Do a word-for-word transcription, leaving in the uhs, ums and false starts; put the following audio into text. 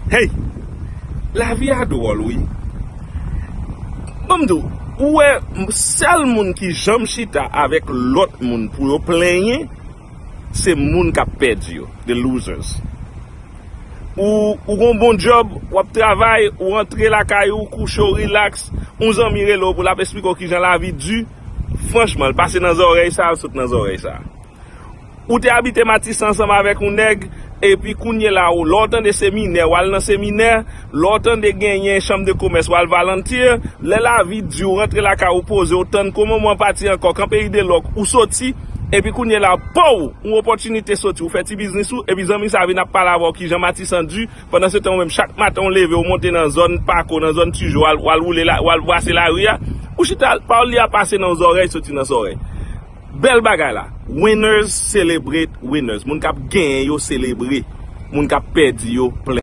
Hey! Lavi a dwòl, wi. Ban m di w, ou wè, sèl moun ki janm chita avèk lòt moun pou yo plenyen, se moun k ap pèdi yo, the losers. Ou, ou gon bon djòb, w ap travay, ou rantre lakay ou, kouche, w rilaks, yon zanmi rele w pou l ap esplike w kijan lavi di. Franchman, l pase nan zòrèy sa, l sot nan zòrèy sa. Ou te abite Matisan ansanm avèk yon nèg, epi kounye la, ou, lè w tande se minè, w al nan seminè, lè w tande genyen chanm de komès, w al Valantyè, lè lavi di, w rantre lakay ou, poze, w tann kòman mwen pati ankò, kanpe ide lòk, ou soti, epi kounye la, pow, yon opòtinite soti, ou fè ti biznis ou, epi zanmi sa vin ap pale avè w kijan Matisan di, pandan se tan ou menm, chak maten ou leve, ou monte nan zòn Pako, nan zòn Tijo, w al, w al woule la, w al brase lari a, ou chita, pawòl li a pase nan zòrèy, soti nan zòrèy. Bèl bagay la. Winners celebrate winners. Moun k ap genyen yo selebre. Moun k ap pèdi yo plenyen.